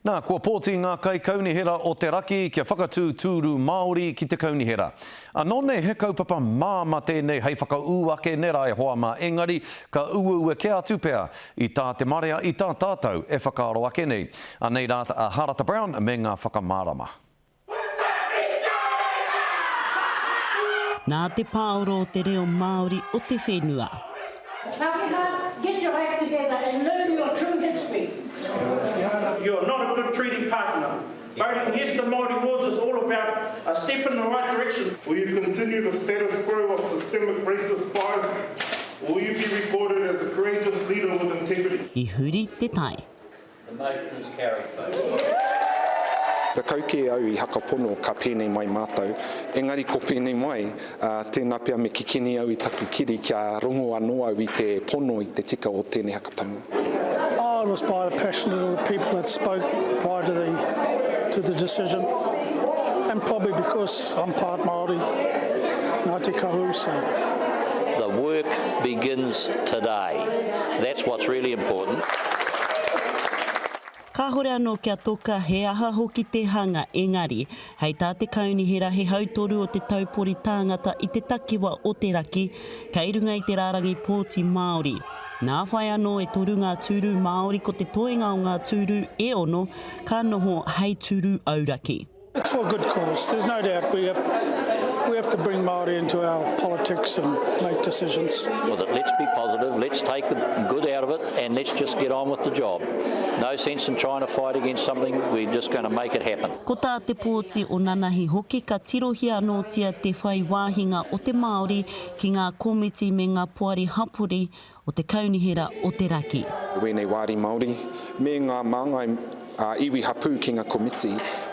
Nā, kua pōti ngā kaikaunihera o te raki kia whakatū tūru Māori ki te kaunihera. Anō nei he kaupapa māma tēnei hei whakaū ake ne rā e hoa mā engari ka uaua kē atu pea i tā te marea i tā tātou e whakaaro ake nei. Anei rā a Harata Brown me ngā whakamārama. Nā te pāoro o te reo Māori o te whenua. Pakeha, get your act together and learn your true history. You are not a good treaty partner. Voting yes to Māori wards is all about a step in the right direction. Will you continue the status quo of systemic racist bias? Or will you be recorded as a courageous leader with integrity? I huri te tai. The motion is carried, folks. Rakau kē au i hakapono ka pēnei mai mātou, engari ko pēnei mai, ā, tēnā pea me kikini au i taku kiri kia rongo anō au i te pono, i te tika o tēnei hakataunga. Oh, it was by the passion of the people that spoke prior to the, to the decision, and probably because I'm part Māori, Ngāti Kahu, so. The work begins today. That's what's really important. Kāhore anō kia toka he aha hoki te hanga, engari, hei tā te kaunihera he hautoru o te taupori tāngata i te takiwa o te raki kei runga i te rārangi pōti Māori. Nā whai anō e toru ngā tūru Māori ko te toenga o ngā tūru e ono ka noho hei tūru auraki. It's for a good cause, there's no doubt we have, we have to bring Māori into our politics and make decisions. With it, let's be positive, let's take the good out of it and let's just get on with the job. No sense in trying to fight against something, we're just going to make it happen. Ko tā te pōti o nanahi hoki ka tirohia anōtia te whai wāhinga o te Māori ki ngā komiti me ngā poari hapori o te Kaunihera o te Raki. Wēnei wāri Māori, me ngā māngai ā-iwi hapū ki ngā komiti,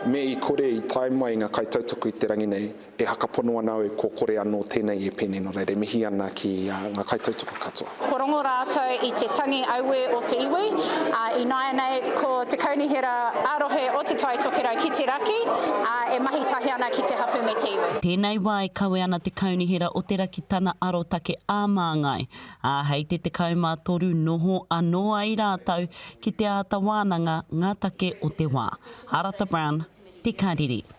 me i kore i tae mai ngā kaitautoko i te rangi nei, e hakapono ana au ko kore anō tēnei e pēnei nō reira e mihi ana ki ngā kaitautoko katoa. Kua rongo rātou i te tangi auē o te iwi, ā, ināianei ko te Kaunihera ā-Rohe o Te Tai Tokerau ki te Raki, ā, e mahi tahi ana ki te hapū me te iwi. Tēnei wā e kawe ana te Kaunihera o te Raki tana arotake ā-māngai, ā, hei te 13 noho anō ai rātou ki te āta wānanga ngā take o te wā. Harata Brown, Te Karere.